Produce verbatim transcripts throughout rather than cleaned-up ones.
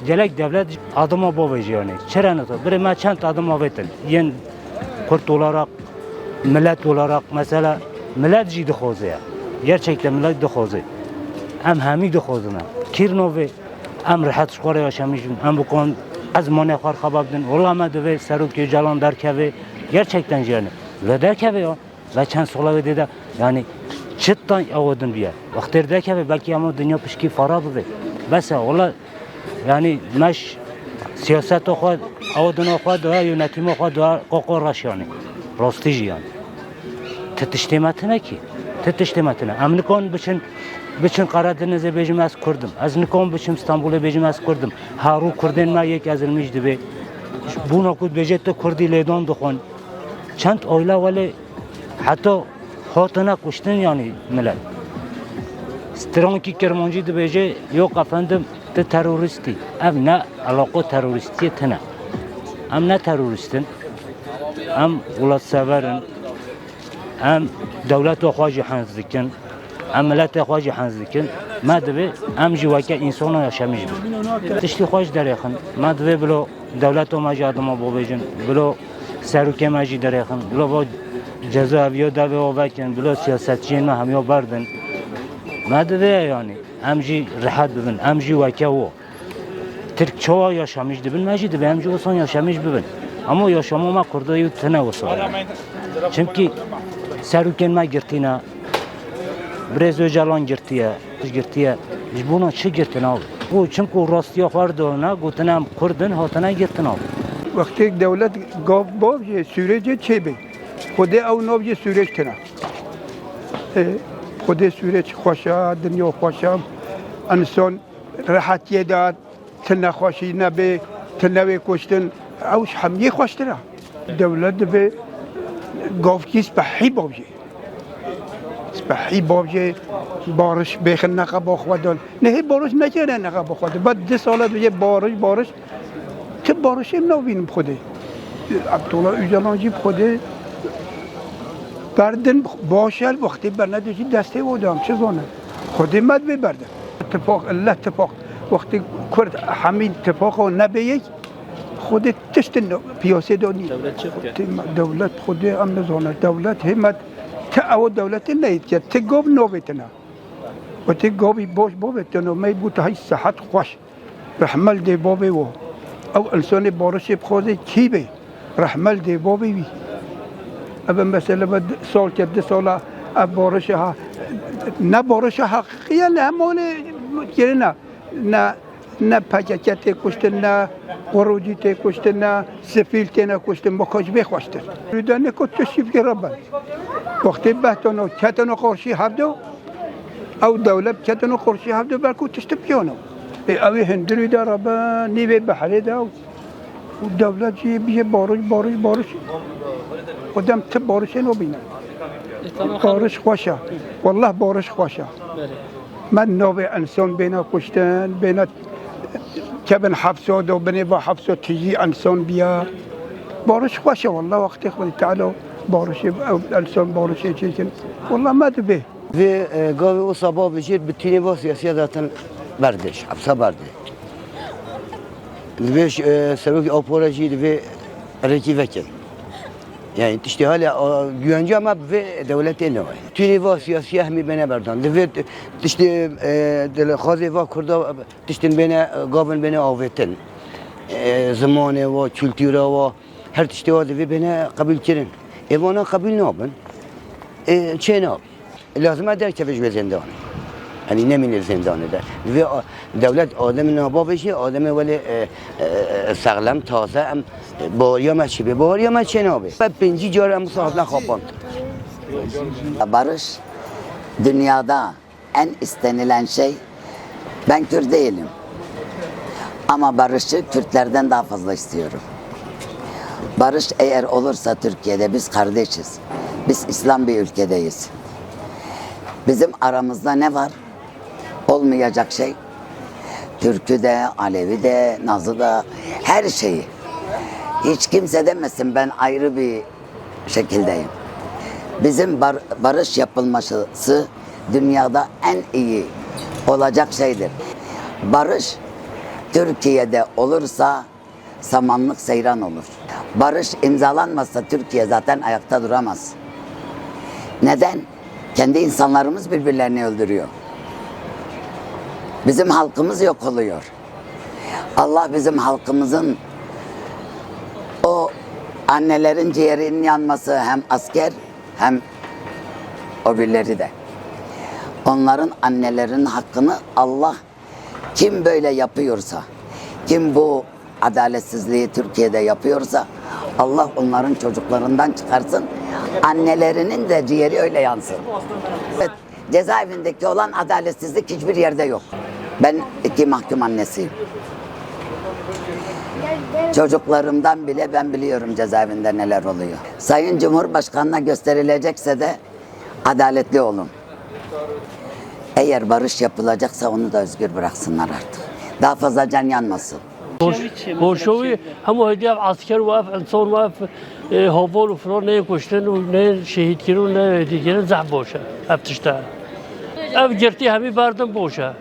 Gelek devlet adama bavêje yanî. Çira ne to? Birê me çend adama vêtin. Yên Kurd olarak, millet olarak, mesela millet jî dixwaze ya. Gerçekten millet dixwaze. Em hemî dixwazin em. Kîr navê em rehet ji xwe re yaşamîş bin. Em bikin ez manê xwe xeba bidin. Wela me divê Serokê Ocalan derkeve. Gerçekten jî yanî. Lê derkeve ya. Ve çend sola wê dê de, yanî çi tan ew din biye. Wextê derdikeve belkî hema dinya pişkî fara bibe. Bes e, wela yanî meş siyaseta xwe, ew dina xwe da, yönetîma xwe da, qoqo reş yanî. Rastî jî yanî. Ti tiştê me tine kî. Ti tiştê me tine. Em nikan biçin, biçin Qeredenizê bêjim ez Kurd im. Ez nikan biçim Stenbolê bêjim ez Kurd im. Herû Kurdên me yek ezilmîş dibe. Bûna ku dibêje tu Kurdî lêdan dixwin. Çend aile welê heta hatine kuştin yanî milet. Strankî Kirmancî dibêje, yok efendim, tu terorîst î. Ev ne elaqo terorîstiyê tine. Em ne terorîst in. Em welatsever in. Em dewleta xwe jî hez dikin. Em miletê xwe jî hez dikin. Me divê em jî weke însana yaşamîş bin. Tiştî xwe ji derêxin. Me divê bilo dewleta me jî adama bavêjin. Bilo serokê me jî derêxin. Bilo va cezaeviya devê wa vekin. Bilo siyasetçiyên me hemiya berdin. Me divê yanî em jî rehet bibin. Em jî weke wo. Tirk çawa yaşamîş dibin, me jî divê em jî wisan yaşamîş bibin. Ama yaşama me Kurda yû tine wisan. Çimkî serokên me girtîne, Birêz Ocalan girtiye, girtiye. Ji bona çi girtin abi? Û çimku rastiya xwe dana, gotine em Kurd in, hatine girtin abi. Wextê dewlet gav bav jê, Sûrêcê çêbê. Xwedê ew nav jê Sûrêc tine. E, Xwedê Sûrêc xweş e, dinya xweş e. Ensan rehetiyê de ti nexweşî nebê, ti newê kuştin, ew ji hemiyê xweştir e. Dewlet divê gavkî spehî bavjê. Spehî bavjê, bariş bêxin neqeba xwe dan. Nehê bariş nekene neqeba xwe dan. Bed di sala dibêje bariş, bariş. Ti barişê nabînim xwedê. Abdullah Ocalan jî xwedê berdin baş e, wextê berne de jî destê o dam, çi zone. Xwedê me divê berdin. Tifaq, ille tifaq. Wextê Kurd hemî tifaq o nebê yek, xwedê tiştin piyasê de nî. Dewlet çi xwedê? Dewlet xwedê em nizane. Dewlet hêmet ti ew dewletê neyit ke, ti gov navêtine. Wextê govî baş bavêtine, me bû te hey sehet xweş. Rehme li dê bavê wo. Ew insonê barişê bixwaze kî bê? Rehme li dê bavê wî. Ev mesele ve salke, du sala ev barişe ha, ne barişe heqiqî ye, ne hem olê kirine. Ne, ne P K K tê kuştin, ne Qurûcî tê kuştin, ne sivîl têne kuştin. Bo ka ji vê xweştir. Rûdanê ku tu şîvkê re ben. Wextê behtano, ketano qarşî hevdo, ew dewlet ketano qarşî hevdo, belku tişt piyano. Ê, ew ê hundirî de re be, nîvê behrê de û dewlet jî bije bariş, bariş, bariş. Odem ti barişê nobîne. Bariş xweş e. Wallah bariş xweş e. Me navê insan bêne kuştin, bêne kevin hepso do, binê va hepso tijî insan biya. Bariş xweş e, wallah wextê Xwedê Teala barişê, ew insan barişê çêkin. Wallah me dibê. Vê, e, gavê o sabah bijêr bi tînê va siyasiya zaten berdê, hepsa berdê. Divê, e, serokê Apora jî divê rêkî vekin. Yani tiştê hale, a, güvence me bi vê dewletê ne. Tînê va siyasiya hemî bêne berdan. Divê t-, tiştê, e, dilxwazê va Kurda tiştin bêne, e, gavin bêne avêtin. E, zimanê va, kultura va, her tiştê va divê bêne qebûl kirin. Ê vana qebûl nabin. Ê, çê nabin. Lazim e derkeve ji vê zindanê. Yanî nemîne zindanê de. Divê a-, dewlet ademê nava vêjê, ademê welê, e, e, e, sexlem, taze em, e, baweriya me çi bê? Baweriya me çê nabê? Me pêncî car em wisa hatine xapand. Barış dünyada en istenilen şey. Ben Kürt değilim. Ama barışı Kürtlerden daha fazla istiyorum. Barış eğer olursa Türkiye'de biz kardeşiz. Biz İslam bir ülkedeyiz. Bizim aramızda ne var? Olmayacak şey. Türkü de, Alevi de, Nazı da, her şeyi. Hiç kimse demesin ben ayrı bir şekildeyim. Bizim bar-, barış yapılması dünyada en iyi olacak şeydir. Barış Türkiye'de olursa samanlık seyran olur. Barış imzalanmazsa Türkiye zaten ayakta duramaz. Neden? Kendi insanlarımız birbirlerini öldürüyor. Bizim halkımız yok oluyor. Allah bizim halkımızın, o annelerin ciğerinin yanması, hem asker hem o birileri de. Onların annelerinin hakkını Allah, kim böyle yapıyorsa, kim bu adaletsizliği Türkiye'de yapıyorsa, Allah onların çocuklarından çıkarsın, annelerinin de ciğeri öyle yansın. Evet, cezaevindeki olan adaletsizlik hiçbir yerde yok. Ben iki mahkum annesiyim. Çocuklarımdan bile ben biliyorum cezaevinde neler oluyor. Sayın Cumhurbaşkanına gösterilecekse de adaletli olun. Eğer barış yapılacaksa onu da özgür bıraksınlar artık. Daha fazla can yanmasın. Boş, boş o, hemû hêdî ev esker û ev insan û ev, e, haval û filan neyê kuştin û neyê şehîd kirin û neyê hêdî kirin, zehf baş e ev tişt e. Ev girtî hemî berdin baş e.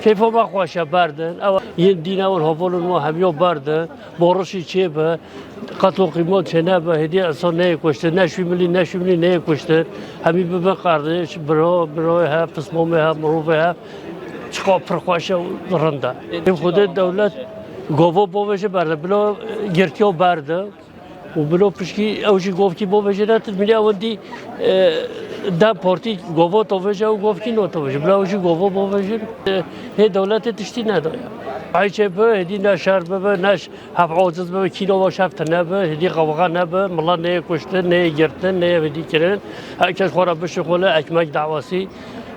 Keyfa me xweş e berdin. Ew yên dîn ew havalên me hemiya berdin. Barişî çêbe. Qetl û qîma çênebe, hêdî insan neyê kuştin, ne şûmilî, ne şûmilî neyê kuştin. Hemî bibin qardeş, bira, birayê he, pismamê he, mirovê he. Çiqa pir xweş e û rind e. Ê Xwedê dewlet gava bavêje berde, bila girtiya berde. Û bila pişkî ew jî govkî bavêje ne, tu mînê ewendî, e, dem partî gava tavêje ew govkî natovêje. Bila ew jî gava bavêjin. E, hê dewletê tiştî nedaye. Ayçê bi, hêdî ne şer bibe, ne ş-, Hev aciz be, kîlo ve şev tine be, hêdî qewxe nebe, mila neyê kuştin, neyê girtin, neyê hêdî kirin. Her kes xwe re bişixule, ekmek dawasî.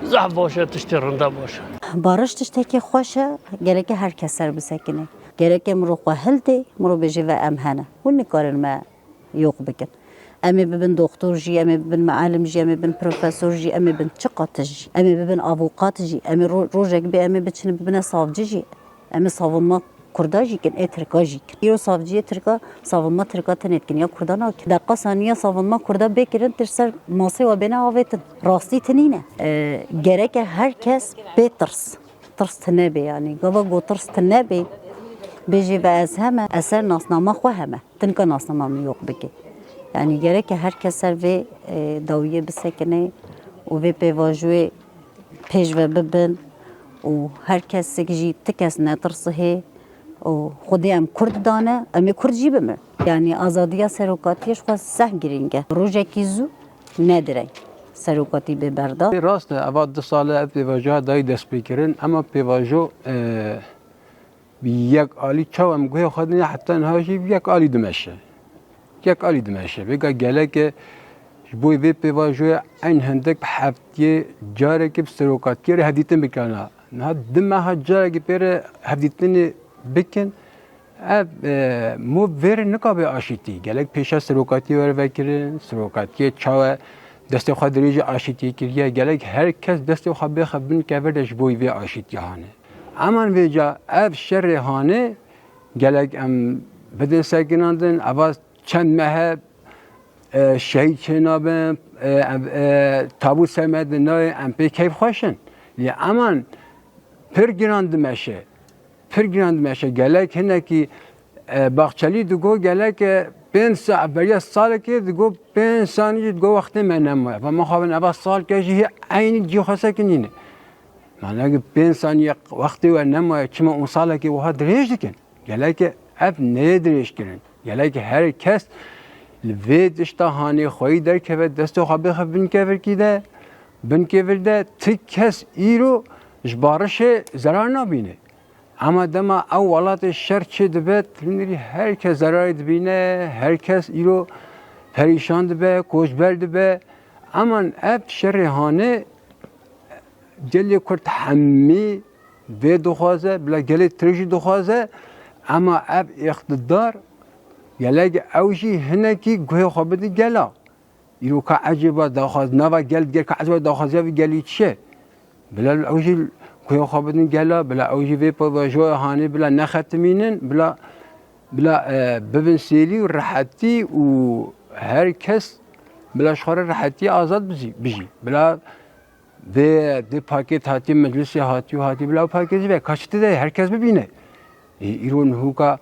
Zehf baş e, tiştê rinde baş e. Barış tiştekî xweş e, gereke her kes ser bisekine. Gereke mirov xwe hildê, mirov bêje ve em hene. Hûn nikarin me yok bikin. Em ê bibin doktor jî, em ê bibin mialim jî, em ê bibin profesor jî, em ê bibin çiqa tişt jî. Em ê bibin avokat jî, em ê ro-, rojek bê em ê biçin bibine savcı jî. Em ê savunma Kurda jî kin, ê Tirka jî kin. Îro savciyê Tirka, savunma Tirka tenê dikin, ya Kurda nakin. Deqa saniya savunma Kurda bê kirin, tişt ser masê we bêne avêtin. Rastî tinîne. E, gereke her kes bê tirs. Tirs tine bê yanî. Gava got tirs tine bê, bêjê ve ez heme, ez ser nasnama xwe heme. Tinka nasnama min yok bike. Yanî gereke her kes ser vê, e, dawiyê bisekine û vê pêvajoyê pêş ve bibin û her kesek jî ti kes netirsihê û Xwedê em Kurd dane, em ê Kurd jî bimin. Yanî azadiya serokatiyê ji xwe zehf girîng e. Rojekî zû nedireng serokatî bê berda. Rast e, eva du sal e ev pêvajoya dayî destpêkirin, ema pêvajo, e, bi yek alî çawa em guhê xwe dinê heta niha jî bi yek alî dimeşe. Yek alî dimeşe. Vêga geleke ji bo vê pêvajoya eyn hindik bi heftiyê carekê bi serokatiyê re hevdîtin bikana. Niha du meha carekê pê re hevdîtinê bikin. Ev, e, mov vê re nikabe aşîtî. Gelek pêşa serokatiyê were vekirin, serokatiyê çawe destê xwe dirêjî aşîtiyê kiriye. Gelek her kes destê xwe bêxe bin kevir de ji bo vê aşîtiyê hane. Eman vêca ev şerê hanê gelek em bidin sekinandin, eva çend mehe, e, şehîd çênabin, e, ev, e, tabût ser me dinayê, em pê keyfxweş in. Lê eman pir giran dimeşe, pir giran dimeşe. Gelek hinekî, e, Baxçelî digo gelek, e, pênc sa-, beriya salekê digo pênc sanî jî digo wextê me nemaye. Va mixabin eva salke jî hê eynî cî xwe sekinîne. Mana ki pênc saniye wextê we nemaye, çima û salekê wiha dirêj dikin? Geleke ev neyê dirêj kirin. Geleke her kes li vê tişta hanê xweyî derkeve, destê xwe bixe bin kevirkî de, bin kevir de, ti kes îro ji barişê zerar nabîne. Ema dema ew welatê şer çê dibe, tundrî her kes zerarê dibîne, her kes îro perîşan dibe, koçber dibe. Eman ev şerê hanê Gelê Kurd hemî vê dixwaze, bila gelê Tirk jî dixwaze, ema ev îqtidar gelek ew jî hinekî guhê xwe bidin gela. Îro ka ecêba daxwaz-, nava gel diger ka ecêba daxwaziya vî gelî çi ye? Bila ew jî guhê xwe bidin gela, bila ew jî vê pêvajoya hanê bila nexetimînin, bila, bila, e, bibin sêlî û rehetî û her kes bila ji xwe re rehetî azad bizî-, bijî. Bila Vê dê paket hatî, meclisê hatî û hatî bila ew paket jî ve kaçitî de her kes bibîne. Ê, îro nihoka,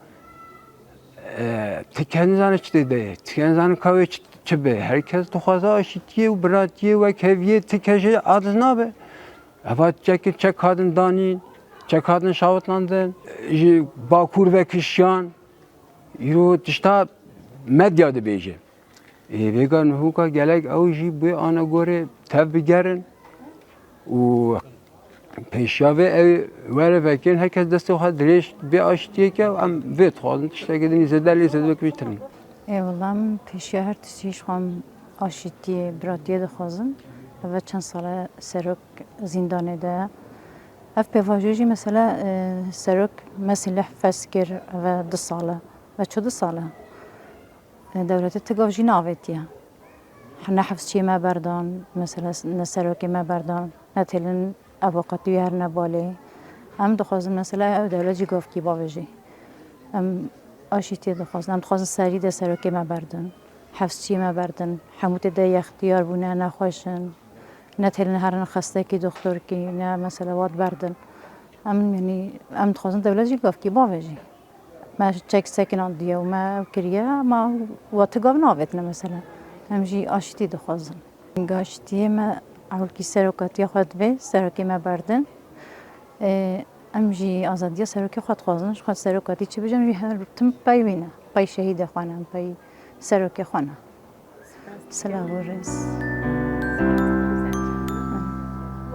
e, ti kes nizane çi tê de ye, ti kes nizane ka wê çi, çi be. Her kes dixwaze aşîtiyê û biratiyê, wekheviyê, ti kes jê aciz nabe. Eva çekin çek hatin danîn, çek hatin şawitlandin, ji Bakur ve kişiyan, îro tişta medya dibêje. Ê, vêga nihoka gelek ew jî bi ana gorê tev bigerin û pêşiya vê ew were vekin, her kes destê xwe dirêj bê aştiyeke, em vê dixwazin tiştekî din zêde lê zêde bikivîtin. Ê, wela em pêşiya her tiştî ji xwe em aşitiyê, biratiyê dixwazin. Eve çend sale serok zîndanê de ye. Ev pêvajoyê jî mesela, e, serok Mesîleh fes kir, eve du sale. Ve çû du sale. E, dewletê ti gav jî neavêtiye. Ne hefsçiyê me berdan, mesela ne serokê me berdan, ne têlin avokatî wî herine balê. Em dixwazin mesela ew dewlet jî gavkî bavêjê. Em aşîtiyê dixwazin. Em dixwazin serî de serokê me berdin. Hefsçiyê me berdin. Hemû tê de yextiyar bûne, nexweş in. Ne têlin herin xestekî, doxtorkî, ne mesela wat berdin. Em, yanî, em dixwazin dewlet jî gavkî bavêjê. Me çek sekinandiye û me ew kiriye, ma wa ti gav navêtine mesela. Em jî aşitî dixwazin. Aşitiyê me ewilkî serokatiya xwe divê, serokê me berdin. Ê, em jî azadiya serokê xwe dixwazin, ji xwe serokatî çi bêjin, jî her tim pey wî ne. Pey şehîdê xwe ne, pey serokê xwe ne. Silav û rêz.